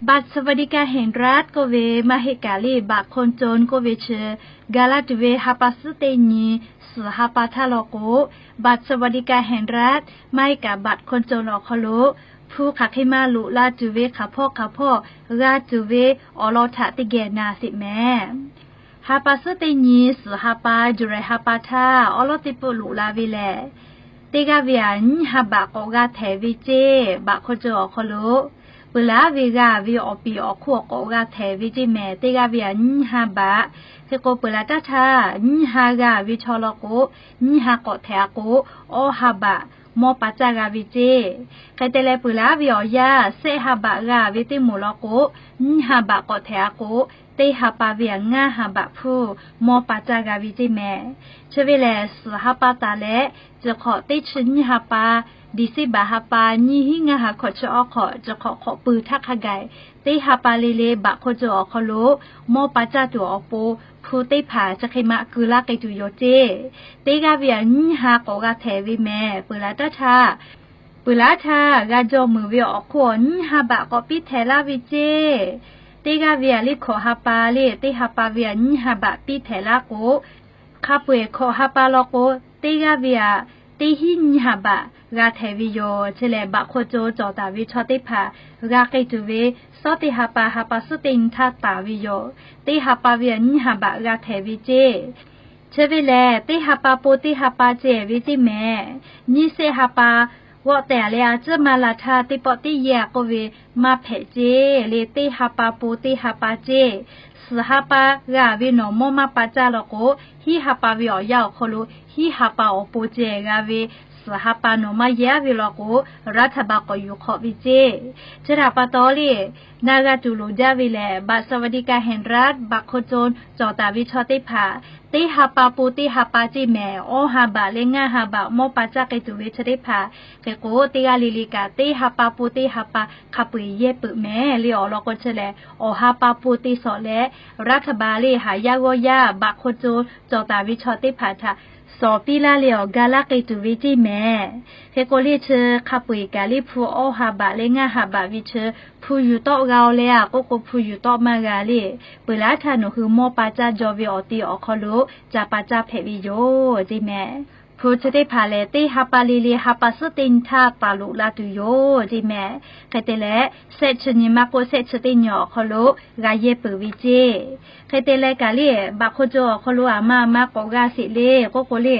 บัตรสวัสดิการแห่งรัฐ k'oˆ ve maˇ heˆ kaꞈ le, บัตรคนจน k'oˆ ve chi ga laˇ tuˬ ve ha pa suhˉ teˇ nyi suhˍ ha pa htaˇ law k'o, บัตรสวัสดิการแห่งรัฐ maˇ heˆ kaꞈ บัตรคนจน awˬ hk'aw lo hpu hk'aˬ hk'e ma loꞈ la tuˬ ve hk'aˬ hpawˇ hk'aˬ hpawˇ g'a tuˬ ve awˬ lawn htaꞈ teˇ geh na sheˍ mehˍ. Ha pa suhˉ teˇ nyi suhˍ ha pa July ha pa htaˇ awˉ lawˉ teˇ peuˆ loꞈ la ve lehˬ, teˇ g'aˇ ve aꞈ nyiˇ ha baꞈ k'awꞈ g'a htehˍ ve ceˇ, บัตรคนจน awˬ hk'aw lo. Peuˬ laˉ ve g'a ve awˬ piˍ awˬ hk'oˆ awˬ k'awꞈ g'a htehˍ ve ceˇ mehˍ, teˇ g'aˇ ve aꞈ nyiˇ ha baꞈ. Hk'e k'o, peuˬ laˬ taˇ htaˇ nyiˇ ha g'a ve chaw law k'o, nyiˇ ha k'awꞈ htehˍ a k'o, awˇ ha baꞈ mawˇ pa caˇ g'a ve ceˇ. Hk'e te leh, peuˬ laˉ ve awˬ yanˇ shehˆ ha baꞈ g'a ve teˇ moˍ law k'o, nyiˇ ha baꞈ k'awꞈ htehˍ a k'o, teˇ ha pa ve aꞈ ngaˇ ha baꞈ hpfuhˇ mawˇ pa caˇ g'a ve ceˇ mehˍ. Chi ve lehˬ, suhˍ ha pa taˍ leh, chi hk'awꞈ teˇ chi nyiˇ ha pa, December ha pa nyiˇ hinˉ ngaˇ ha hkawꞈ chi awˉ hk'awꞈ, chi hk'awꞈ hk'awꞈ pui htaˇ hk'a gaˬ, teˇ ha pa le le บัตรคนจน awˬ hk'aw lo mawˇ pa caˇ tuˬ awˬ pon hpu teˇ hpaˍ chi hk'e ma keu laˇ k'ai tuˬ yoˬ ceˇ. Teˇ g'aˇ ve aꞈ nyiˇ ha k'awꞈ g'a htehˍ ve mehˍ. Peuˬ laˬ taˇ htaˇ, peuˬ laˬ htaˇ g'a jaw meuˍ ve awˬ hk'oˆ awˬ nyiˇ ha baꞈ k'awꞈ piˇ htehˍ laˇ ve ceˇ. Teˇ g'aˇ ve aꞈ le hkawꞈ ha pa le, teˇ ha pa ve aꞈ nyiˇ ha baꞈ piˇ htehˍ laˇ k'o, hk'a peu-eˬ hkawꞈ ha pa law k'o, teˇ g'aˇ ve aꞈ teˇ hinˉ nyiˇ ha baꞈ g'a htehˍ ve yoˬ. Chi lehˬ, บัตรคนจน cawˬ taˍ ve chaw teˇ hpaˍ g'a k'ai tuˬ ve suhˉ teˇ ha pa ha pa suhˉ teˇ nyi htaˇ taˍ ve yoˬ. Teˇ ha pa ve aꞈ nyiˇ ha baꞈ g'a htehˍ ve ceˇ. Chi ve lehˬ, teˇ ha pa po teˇ ha pa ceh ve ceˇ mehˍ. Nyiˇ shehˆ ha pa g'awˆ tehꞈ leh a ciˉ maˇ la htaˇ teˇ pawˆ teˇ yehˇ k'oˆ ve maˇ hpehꞈ ceˇ le. Teˇ ha pa po teˇ ha pa ceˇ. Suhˍ ha pa g'a ve nawˬ mawˇ maˇ pa caˇ law k'o, hiˉ ha pa ve awˬ yanˇ awˬ hk'aw lo hiˉ ha pa awˬ pon ceh g'a ve suhˍ ha pa nawˬ maˇ yehˇ ve law k'o, รัฐบาล k'awꞈ yuˬ hk'awꞈ ve ceˇ. Chi htaꞈ pa taw le, na g'a tuˬ loˍ jaˇ ve lehˬ, บัตรสวัสดิการแห่งรัฐ บัตรคนจน cawˬ taˍ ve chaw teˇ hpaˍ, teˇ ha pa po teˇ ha pa ceˇ mehˍ, awˇ ha baꞈ leh ngaˇ ha baꞈ mawˇ pa caˇ k'ai tuˬ ve chi teˇ hpaˍ. Hk'e k'o, teˇ g'aˇ le le kaꞈ teˇ ha pa po teˇ ha pa hk'a peu-eˬ yehˇ peuˬ mehˍ le. Awˬ lawn k'o chi lehˬ, awˬ ha pa po te sawꞈ leh รัฐบาล le haˍ yaˇ g'awˇ yaˇ บัตรคนจน cawˬ taˍ ve chaw teˇ hpaˍ htaꞈ sawˍ piˇ laˇ leh awˬ ga laˇ k'ai tuˬ ve ceˇ mehˍ. Hk'e k'o le, chi hk'a peu-eˬ kaꞈ le hpu awˇ ha baꞈ leh ngaˇ ha baꞈ ve chi hpu yuˬ tawˆ g'a-o leh a k'oˆ k'o, hpu yuˬ tawˆ maˇ g'a le. Peuˬ laˬ htaˇ nawˬ hui mawˇ pa caˇ jaw ve awˬ te awˬ hk'aw lo ca pa caˇ hpehꞈ ve yoˬ ceˇ mehˍ. Hpu chi teˇ hpaˍ lehˬ, teˇ ha pa le le ha pa suhˉ teˇ nyi htaˇ taˍ loꞈ la tuˬ yoˬ ceˇ mehˍ. Hk'e te leh, shehˆ chi nyi maˇ k'oˆ, shehˆ chi teˇ nyi awˬ hk'aw lo g'a yehˇ peuˬ ve ceˇ. Hk'e te leh kaꞈ le, บัตรคนจน awˬ hk'aw lo aˬ ma aˬ ma k'awꞈ g'a sheˍ le k'oˆ k'o le,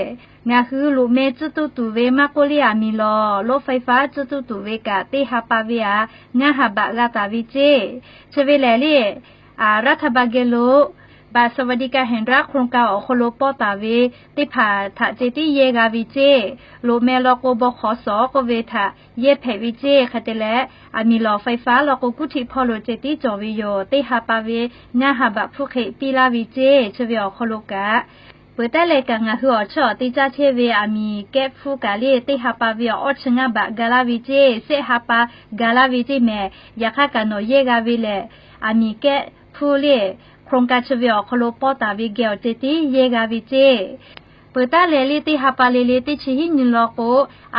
ngaˬ hui loꞈ meh tcuhˇ tuˇ tuˬ ve maˇ k'oˆ le, aˬ miˍ lawˬ รถไฟฟ้า tcuhˇ tuˇ tuˬ ve kaꞈ teˇ ha pa ve aꞈ ngaˇ ha baꞈ g'a taˍ ve ceˇ. Chi ve lehˬ le, รัฐบาล geh lo บัตรสวัสดิการแห่งรัฐ โครงการ awˬ hk'aw lo pawˇ taˍ ve teˇ hpaˍ htaꞈ ceh tiˉ yehˇ g'a ve ceˇ. Loꞈ meh law k'o, บขส k'oˆ ve htaꞈ yehˇ hpehꞈ ve ceˇ. Hk'e te leh, aˬ miˍ lawˬ ไฟฟ้า law k'o, kuˉ htiˆ hpawˇ lo ceh tiˉ cawˬ ve yoˬ. Teˇ ha pa ve ngaˇ ha baꞈ hpfuhˇ hk'e piˇ laˇ ve ceˇ. Chi ve awˬ hk'aw lo kaꞈ, peuˬ taˉ leh kaꞈ ngaˬ hui awˬ chawˇ awˬ te caˇ chehˇ ve aˬ miˍ kehˉ hpfuhˇ kaꞈ le, teˇ ha pa ve awˇ chi ngaˇ baꞈ ga laˇ ve ceˇ, shehˆ ha pa ga laˇ ve ceˇ mehˍ. Yaꞈ hk'aˇ kaꞈ nawˬ yehˇ g'a ve lehˬ, aˬ miˍ kehˉ hpfuhˇ le, โครงการ chi ve awˬ hk'aw lo pawˇ taˍ ve geh awˬ ceh tiˉ yehˇ g'a ve ceˇ. Peuˬ taˉ leh le, teˇ ha pa le le teˇ chi hiˉ nyi law k'o,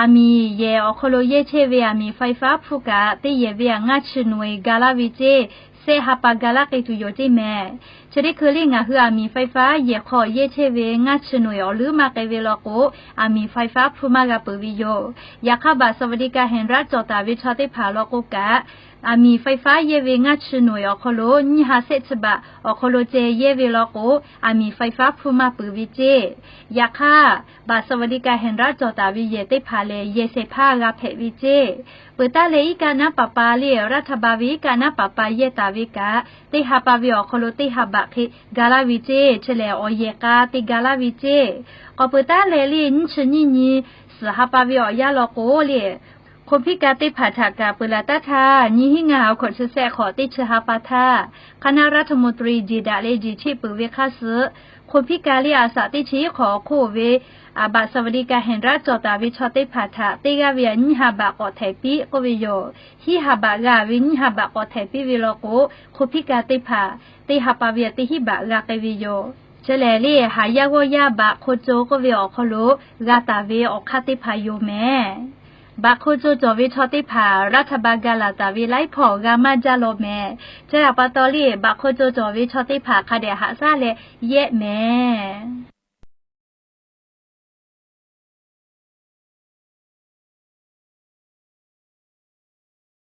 aˬ miˍ yehˬ awˬ hk'aw lo yehˇ chehˇ ve aˬ miˍ ไฟฟ้า hpfuhˇ kaꞈ teˇ yehˬ ve aꞈ ngaˇ chi nawˬ-e ga laˇ ve ceˇ, shehˆ ha pa ga laˇ k'ai tuˬ yoˬ ceˇ mehˍ. Chi teˇ hkui le ngaˬ hui aˬ miˍ ไฟฟ้า yehˬ hk'aw yehˇ chehˇ ve ngaˇ chi nawˬ-e awˬ leuˉ maˇ k'ai ve law k'o, aˬ miˍ ไฟฟ้า hpfuhˇ maˇ g'a peuˬ ve yoˬ. Yaꞈ hk'aˇ บัตรสวัสดิการแห่งรัฐ cawˬ taˍ ve chaw teˇ hpaˍ law k'o kaꞈ, aˬ miˍ ไฟฟ้า yehˇ ve ngaˇ chi nawˬ-e awˬ hk'aw lo nyiˇ ha shehˆ chi baꞈ awˬ hk'aw lo ceh yehˇ ve law k'o, aˬ miˍ ไฟฟ้า hpfuhˇ maˇ peuˬ ve ceˇ. Yaꞈ hk'aˇ, บัตรสวัสดิการแห่งรัฐ cawˬ taˍ ve yehˬ teˇ hpaˍ lehˬ, yehˬ shehˍ hpaˇ g'a hpehꞈ ve ceˇ. Peuˬ taˉ leh iˉ kaˆ naˉ paˍ pa le, รัฐบาล ve iˉ kaˆ naˉ paˍ pa yehˇ taˍ ve kaꞈ, teˇ ha pa ve awˬ hk'aw lo teˇ ha baꞈ hk'e ga laˇ ve ceˇ. Chi lehˬ, awˬ yehˬ k'a te ga laˇ ve ceˇ. K'awꞈ peuˬ taˉ leh le, nyiˇ chi nyiˇ nyi suhˍ ha pa ve awˬ yanˇ law k'o le, คนพิการ teˇ hpaˍ htaꞈ kaꞈ peuˬ laˬ taˉ htaˇ, nyiˇ hinˉ ngaˇ ha hkawꞈ chi shehˆ hk'awꞈ teˇ chi ha pa htaˇ, คณะรัฐมนตรี jeˬ daꞈ leh jeˬ cheˆ peuˬ ve hk'aˇ suh, คนพิการ le a shaꞈ teˇ chi hiˉ hk'awꞈ awˬ hk'oˆ ve บัตรสวัสดิการแห่งรัฐ cawˬ taˍ ve chaw teˇ hpaˍ htaꞈ teˇ g'aˇ ve aꞈ nyiˇ ha baꞈ k'awꞈ htehˍ piˇ k'oˆ ve yoˬ. Hiˉ ha baꞈ g'a ve nyiˇ ha baꞈ k'awꞈ htehˍ piˇ ve law k'o, คนพิการ teˇ hpaˍ teˇ ha pa ve aꞈ teˇ hinˉ baꞈ g'a k'ai ve yoˬ. Chi lehˬ le, haˍ yaˇ g'awˇ yaˇ บัตรคนจน k'oˆ ve awˬ hk'aw lo g'a taˍ ve awˬ hk'aˇ teˇ hpaˍ yoˬ mehˍ. Baꞈ hk'o co cawˬ ve chaw teˇ hpaˍ รัฐบาล ga laˬ taˍ ve laiˉ hpawˇ g'a maˇ jaˇ law mehˍ. Chi htaꞈ pa taw le, baꞈ hk'o co cawˬ ve chaw teˇ hpaˍ hk'a dehꞈ haꞈ shaˉ leh yehˆ mehˍ.